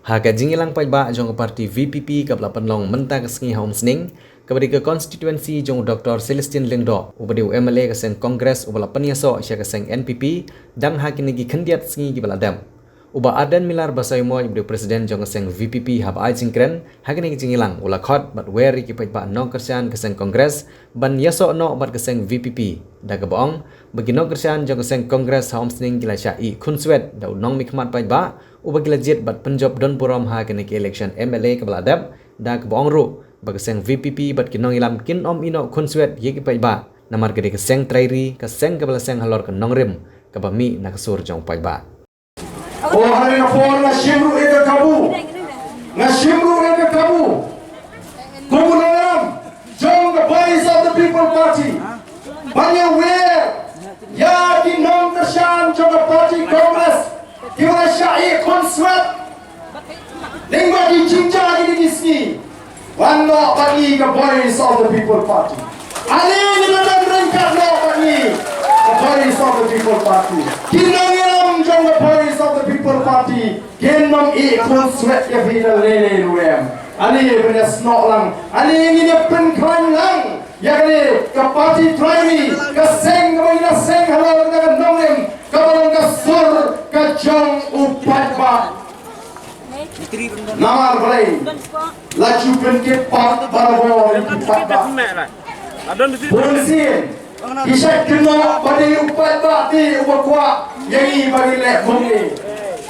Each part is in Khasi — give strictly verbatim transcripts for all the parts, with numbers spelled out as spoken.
Ha ka jingïalang paidbah jong ka party V P P kaba la pynlong mynta ka sngi ha Umsning, kaba dei ka constituency jong u Doctor Celestine Lyngdoh, uba dei u M L A ka seng Congress uba la pynïasoh sha ka seng N P P, dang ha kine ki khyndiat sngi kiba la dep. U Bah Ardent Miller Basaiawmoit, uba dei u president jong ka seng V P P, haba ai jingkren ha kane ka jingïalang, u la khot bad wer ïa ki paidbah nongkyrshan ka seng Congress ban ïasoh noh bad ka seng V P P, da kaba ong ba ki nongkyrshan jong ka seng Congress ha Umsning ki la shah ïeh khunswet da u nongmihkhmat paidbah uba ki la jied bad pynjop don burom ha kane ka election M L A kaba la dep, da kaba ong ruh ba ka seng V P P bad ki nongïalam kin ym ïeh noh khunswet ïa ki paidbah, namar ka dei ka seng trai ri, ka seng kaba la seng halor ka nongrim kaba mih na ka sur jong u paidbah. O, ha kane ka por nga shim ruh ïa ka kabu. Nga shim ruh ïa ka kabu kum u nongïalam jong ka Voice of the People Party ban ïawer ïa ki nongkyrshan jong ka party Congress kiba la shah ïeh khunswet lyngba ki jingjia kine ki sngi. Wan noh bad ngi ka Voice of the People Party. Ani ngi la don ryngkat noh bad ngi ka Voice of the People Party. Ki nongïalam jong ka Voice of the People Party kin ym ïeh khunswet ïa phi da lei lei ruh em. Ani ban ïasnoh lang, ani ngin ïa pynkhlaiñ lang ïa kane ka party trai ri, ka seng kaba ngi la seng halor kata ka nongrim kaba long ka sur ka jong u paidbah. Namar balei? La ju pynkit pat barabor ïa ki paidbah. Bun sien ki shait kynnoh ba dei u paidbah te uba kwah ïa ngi ba ngin leh kumne.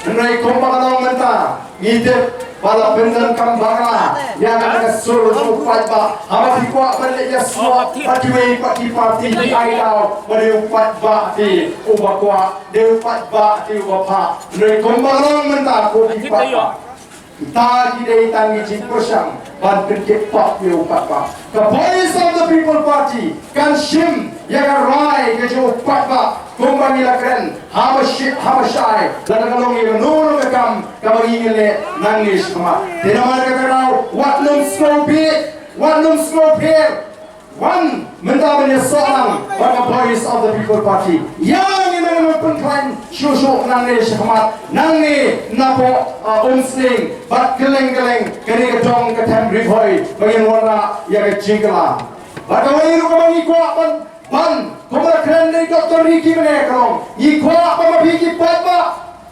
Hynrei kumba ka long mynta, ngi tip ba la pyndonkam bakla ïa kata ka sur jong u paidbah. Haba phi kwah ban leit ïasoh bad kiwei pat ki party, phi ai daw ba dei u paidbah te uba kwah, dei u paidbah te uba phah. Hynrei kumba ka long mynta, ko ki paidbah, kita ki dei tang ki jingpyrshang ban pynkit pop ïa u paidbah. Ka Voice of the People Party kan shim ïa ka rai ka jong u paidbah kumba ngi la kren haba shi-, haba shai, lada ka long ïa kano kano ka kam kaba ngi ngi leh nangne shakhmat. Te namar kata ka daw, wat nym sngewbha, wat nym sngewbha. Wan mynta ban ïasoh lang bad ka Voice of the People Party. Ïa ngin nang nang pynkhlaiñ shuh shuh nangne shakhmat, nangne napoh, uh, Umsning bad kylleng kylleng kane ka dong ka them Ri Bhoi ba ngin wanrah ïa ka jingkylla. Bad kawei ruh kaba ngi kwah ban, ban, kumba la kren da i Doctor Ricky mynne ka long, ngi kwah ba ma phi ki paidbah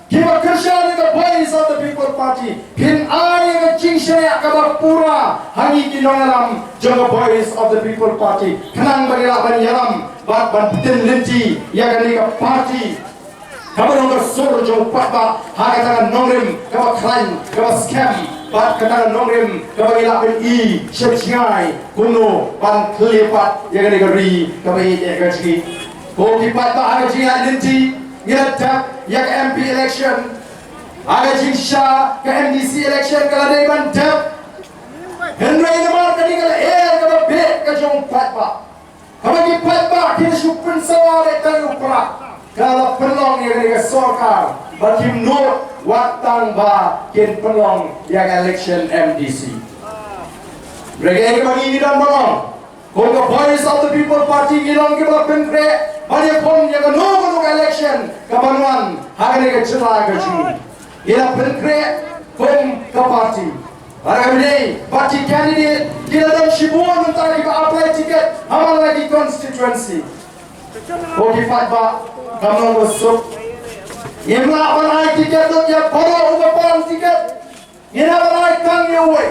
kiba kyrshan ïa ka Voice of the People Party, phin ai ïa ka jingshaniah kaba pura ha ngi ki nongïalam jong ka Voice of the People Party, khnang ba ngi lah ban ïalam bad ban pyntip lynti ïa kane ka party kaba long ka sur jong u paidbah ha kata ka nongrim kaba khlaiñ, kaba skhem, bad kata ka nongrim kaba ngi lah ban i sha jngai kumno ban khlieh pat ïa kane ka ri kaba ïeit ïa ka jong ngi. Ko ki paidbah, ha ka jingïaid lynti, ngi la dep ïa ka M P election. Ha ka jingshisha ka M D C election ka la dei ban dep. Hynrei namar kane ka lyer kaba beh ka jong u paidbah, kaba ki paidbah ki la shu pynsawa beit tang ïa u Prah, ka la pynlong ïa kane ka sorkar ba kim nud wat tang ba kin pynlong ïa ka election M D C. Hynrei kaei kaba ngi ngi dang ban long? Kum ka Voice of the People Party ngi long kiba la pynkhreh ban ïakhun ïa kano kano ka election kaban wan ha kane ka jylla ka jong ngi. Ngi la pynkhreh kum ka party. Bad kaba ïadei bad ki candidate, ki la don shibun mynta kiba apply ticket ha man la ki constituency. Ko ki paidbah, kam long ba suk. Ngim lah ban ai ticket lut ïa baroh uba pan ticket. Ngin ym ai tang ïa uwei.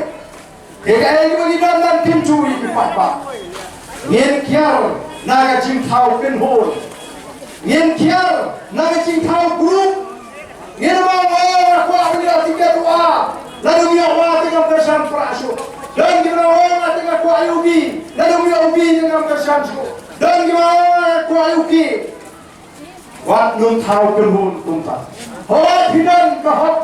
Te kaei kaba ngi don ban kyntu ïa ki paidbah, ngin kiar na ka jingthaw kynhun. Ngin kiar na ka jingthaw group. Ngin ym ong, "Oh, nga kwah ban ïoh tiket u A." Lada um ïoh u A te ngam kyrshan Prah shuh. Don kiba ong, "Oh, nga te nga kwah ïa u B." Lada um ïoh u B te ngam kyrshan shuh. Don kiba ong, "Nga kwah ïa u K." Wat nym thaw kynhun kumta. Hooid, phi don ka hok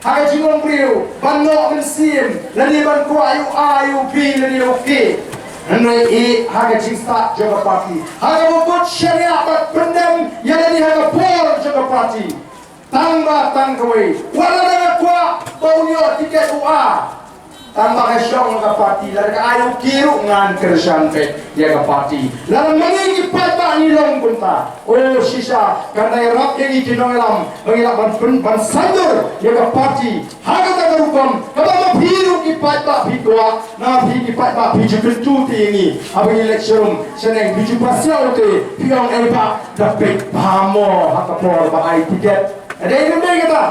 ha ka jingim briew ban noh mynsiem, lane ban kwah ïa u A, ïa u B, lane ïa u K. Hynrei ha ka jingstad jong ka party, ha kaba bud shaniah bad pyndem ïa lade ha ka por jong ka party, tang ba tang kawei, wat lada nga kwah ba un ïoh tiket u A, Tang ba ka shong ka party, lada ka ai u ki ruh ngan kyrshan beit ïa ka party. Lada ma ngi ki paidbah ngi long kumta, o shisha kan da ïarap ïa ngi ki nongïalam ba ngi lah ban pyn, ban saiñdur ïa ka party. Ha kata ka rukom kaba ma phi ruh ki paidbah phi kwah, na phi ki paidbah phi ju kyntu te ïa ngi haba ngi leit sha rum shaneng, phi ju pasiaw te phi ong, ei bah, da peit bha mo ha ka por ba ai tiket. Dei ne ym dei kata?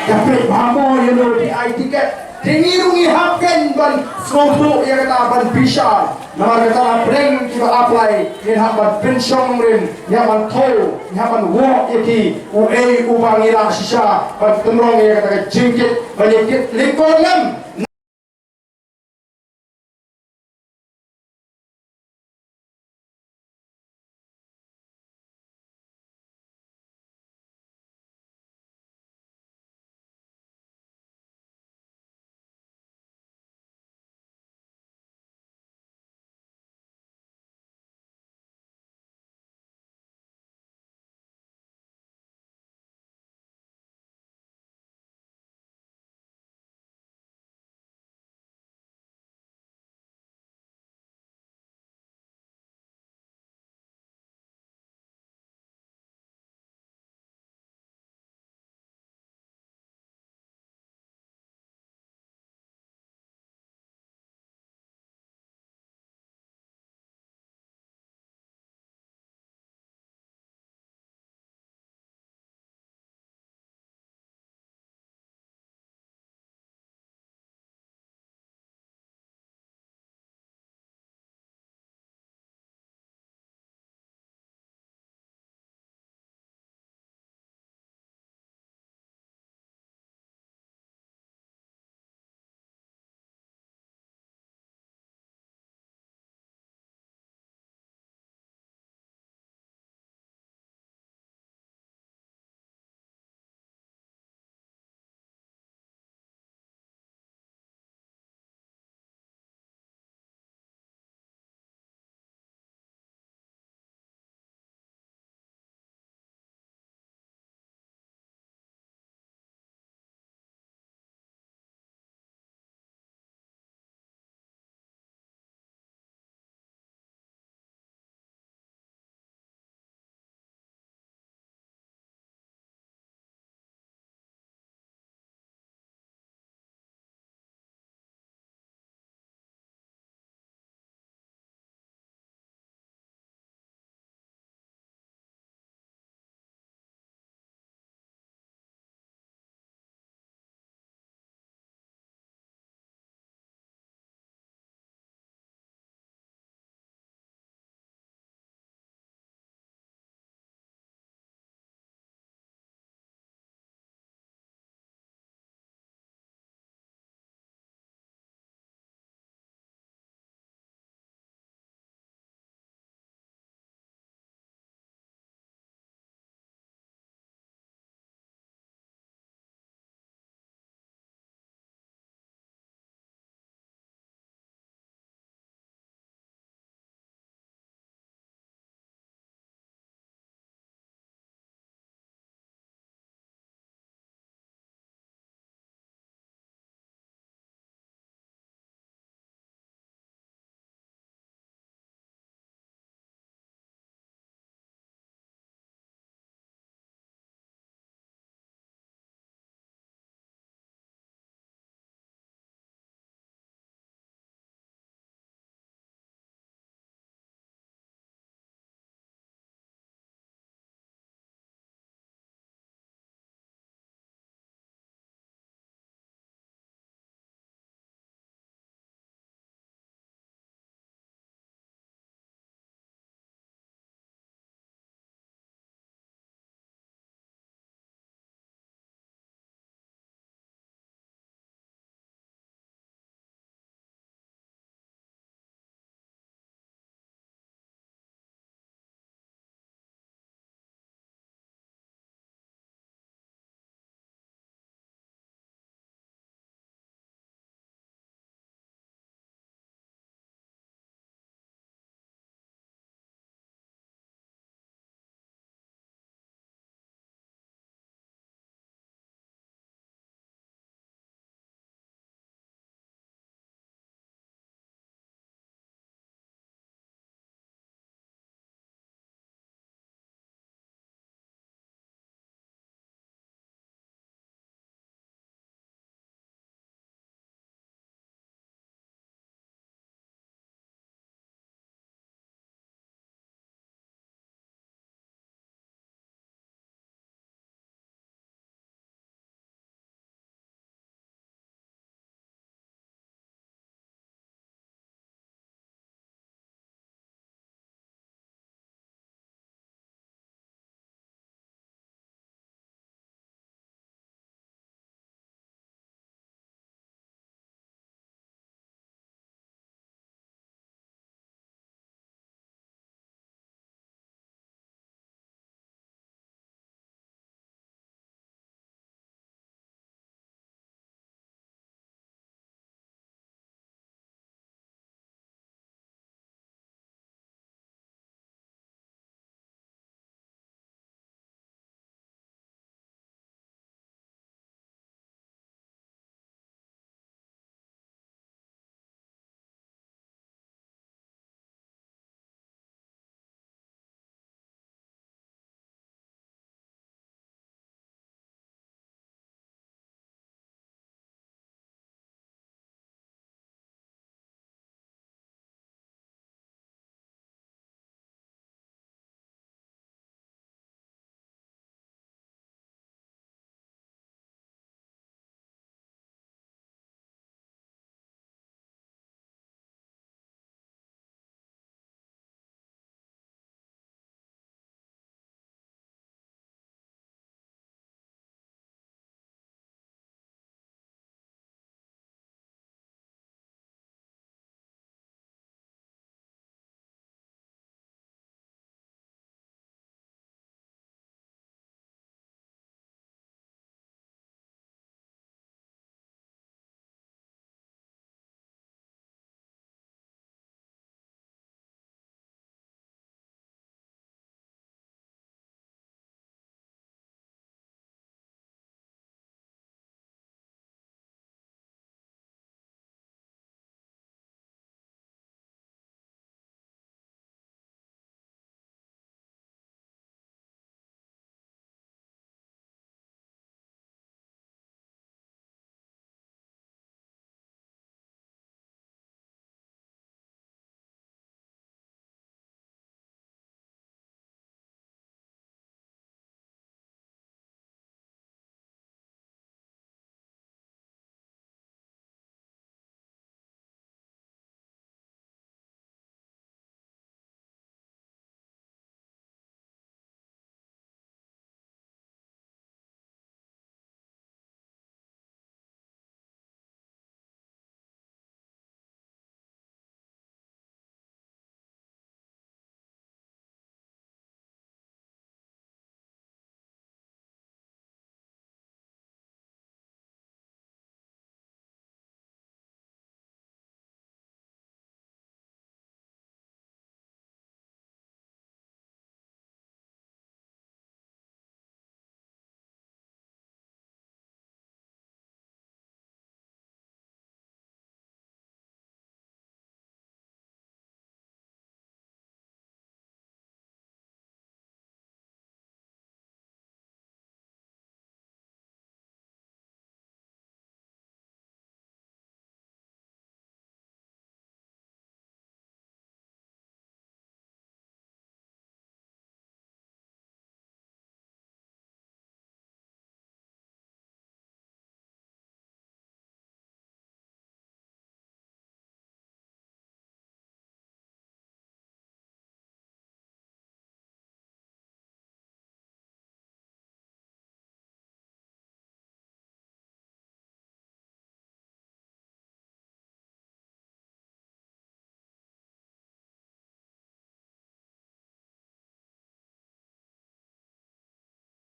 Da peit bha mo ïa no phi ai tiket. Te ngi ruh ngi hap kein ban sngewthuh ïa kata, ban bishar. Namar kata la pdeng kiba apply ngin hap ban pynshong nongrim, ngi hap ban thew, ngi hap ban wad ïa ki, uei uba ngi lah shisha ban tynrong ïa kata ka jingkit ban ïa kit lyngkor lem.